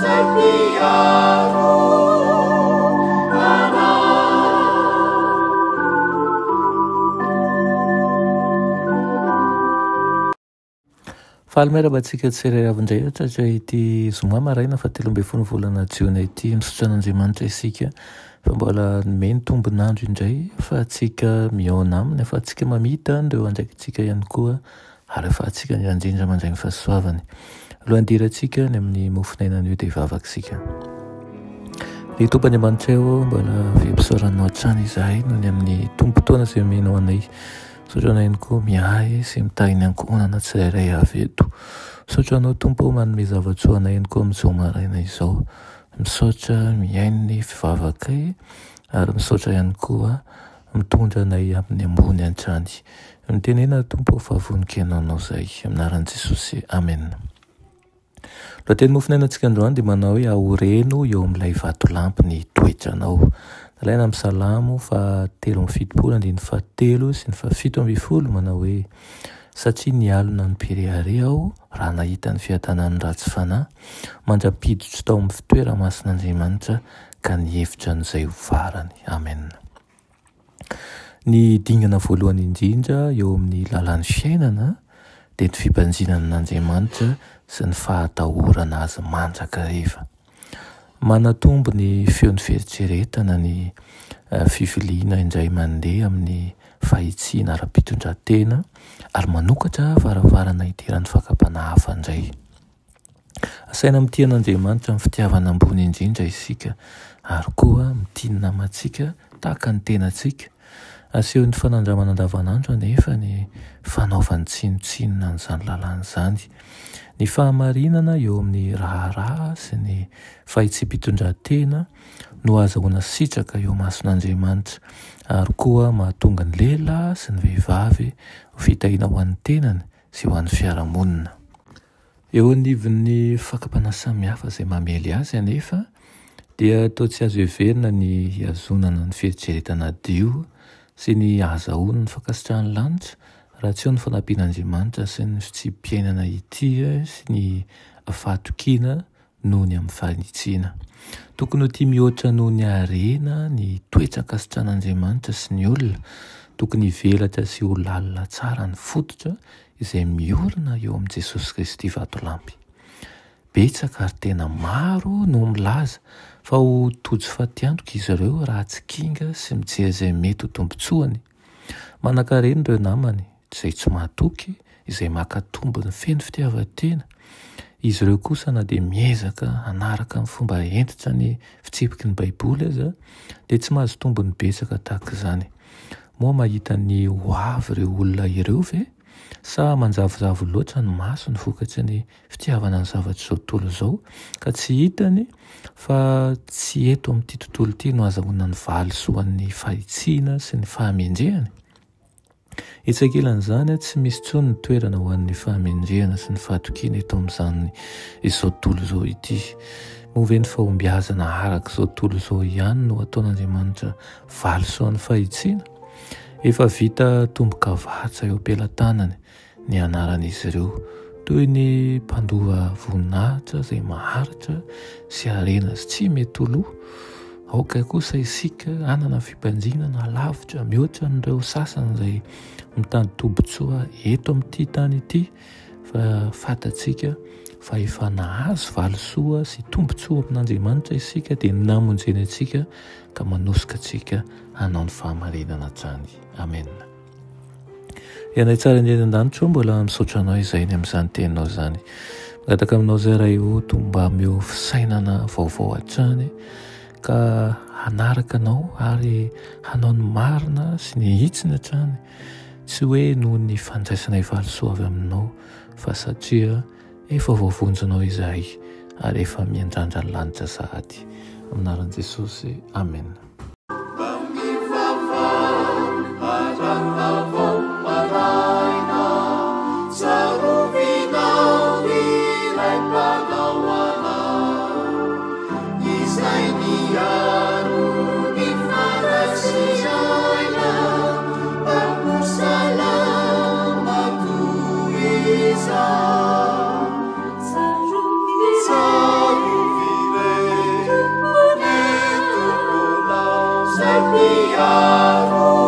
Izay mpiaro anay. Faly miarahaba antsika tsirairay avy indray hatratra ity zoma maraina faha 13 ny volana jiona ity. Misaotra an'Andriamanitra isika fa mbola nomeny tombon'andro indray ahafahantsika mihaona aminy, ahafahantsika mamita an'ireo andraikitsika ihany koa ary ahafahantsika indrindra mandray ny fahasoavany. Alohan'ny hidirantsika any amin'ny mofon'aina anio dia hivavaka isika. Ry Tompo Andriamanitray ô, mbola velom-pisaoranao hatrany izahay noho ny amin'ny tombon-taona izay omenao anay. Misaotra anao ihany koa miahy sy mitahy ny ankohonana tsirairay avy eto. Misaotra anao Tompo ô manome zava-tsoa anay ihany koa amin'izao maraina izao. Misaotra mihaino ny fivavakay ary misaotra ihany koa mitondra anay amin'ny ambony hatrany. Mitenena Tompo ô fa vonon-kihaino anao izahay. Amin'ny anaran'i Jesosy. Amena. Lohateny mofonainantsika androany dia manao hoe aoreno eo amin'ilay vatolampy ny toetranao. Nalaina amin'ny Salamo faha 73 andininy fahatelo sy ny faha 17 manao hoe satria nialona ny mpirehareha aho raha nahita ny fiadanan'ny ratsy fanahy mandra-piditro tao amin'ny fitoera-masin'Andriamanitra ka nihevitra an'izay ho farany. Amen. Ny dingana voalohany indrindra eo amin'ny lalan'ny fiainana dia ny fibanjinana an'Andriamanitra sy ny fahatahorana Azy mandrakariva. Manatombo ny feon'ny fieritreretana ny fiviliana indray mandeha amin'ny fahitsiana ara-pitondran-tena ary manokatra varavarana hidiran'ny fakam-panahy hafa indray. Asaina mitia an'Andriamanitra amin'ny fitiavana ambony indrindra isika ary koa mitia ny namantsika tahaka ny tenantsika. Asehon'ny fanandramana andavanandro anefa ny fanaovany tsinontsinona an'izany lalàna izany. Ny fahamarinana eo amin'ny raharaha sy ny fahitsiam-pitondran-tena no ahazahoana sitraka eo imason'Andriamanitra ary koa mahatonga ny lehilahy sy ny vehivavy ho fitahiana ho an'ny tenany sy ho an'ny fiarahamonina. Eo anivon'ny fakam-panahy samihafa izay mamely azy anefa dia toa tsy azo heverina ny hihazonana ny fieritreretana hadio sy ny hahazahoana ny fankasitrahan'ny lanitra raha tsy eo ny fanampian'Andriamanitra sy ny fitsipi-piainana ity sy ny fahatokiana noho ny amin'ny fanitsiana. Tokony ho tia mihoatra noho ny harena ny toetra ankasitrahan'Andriamanitra sy ny olona. Tokony hivelatra sy ho lalina tsara ny fototra izay miorina eo amin'i Jesosy Kristy vatolampy. Betsaka ary tena maro no milaza fa ho tojo fatiantoka izy ireo raha tsy kinga sy mijery izay mety ho tombontsoany. Manankarena ireo namany, izay tsy mahatoky, izay maka tombony feno fitiavan-tena. Izy ireo kosa na dia miezaka hanaraka amin'ny fomba hentitra ny fitsipiky ny Baiboly aza, dia tsy mahazo tombony betsaka tahaka izany. Moa mahita ny ho avy ireo olona ireo ve? Sa manjavozavo loatra ny masony vokatry ny fitiavana ny zavatr'izao tontolo izao ka tsy hitany fa tsy eto amin'ity tontolo ity no ahazahoana ny valisoan'ny fahitsiana sy ny fahamendrehany? Etsy ankilan'izany, tsy misy intsony ny toerana ho an'ny fahamendrehana sy ny fahatokiana eto amin'izany izao tontolo izao ity. Moa ve ny fahombiazana araka izao tontolo izao ihany no ataon'Andriamanitra valisoan'ny fahitsiana? Efa vita tombokavatsa eo am-pelatanany ny anaran'izy ireo, toy ny mpandova voninahitra izay maharitra sy harena sy tsy mety ho lo. Aoka kosa isika hanana fibanjinana lavitra mihoatra an'ireo sasany izay mitady tombontsoa eto amin'ity tany ity, fa fantatsika fa efa nahazo valisoa sy tombontsoa amin'Andriamanitra isika, dia ny namonjeny antsika ka manosika antsika hanao ny fahamarinana hatrany. Amena. Ianay tsara indrindra an-danitra ô, mbola misaotra anao izay ny amin'izany teninao izany. Mangataka aminao izay Ray o, Tompo mba ameo fisainana vaovao hatrany ka hanaraka anao ary hanao ny marina sy ny hitsiny hatrany, tsy hoe noho ny fandraisanay valisoa avy aminao fa satria efa voavonjinao izahay ary efa miandrandra ny lanitra sahady. Amin'ny anaran'i Jesosy, amena. miaro.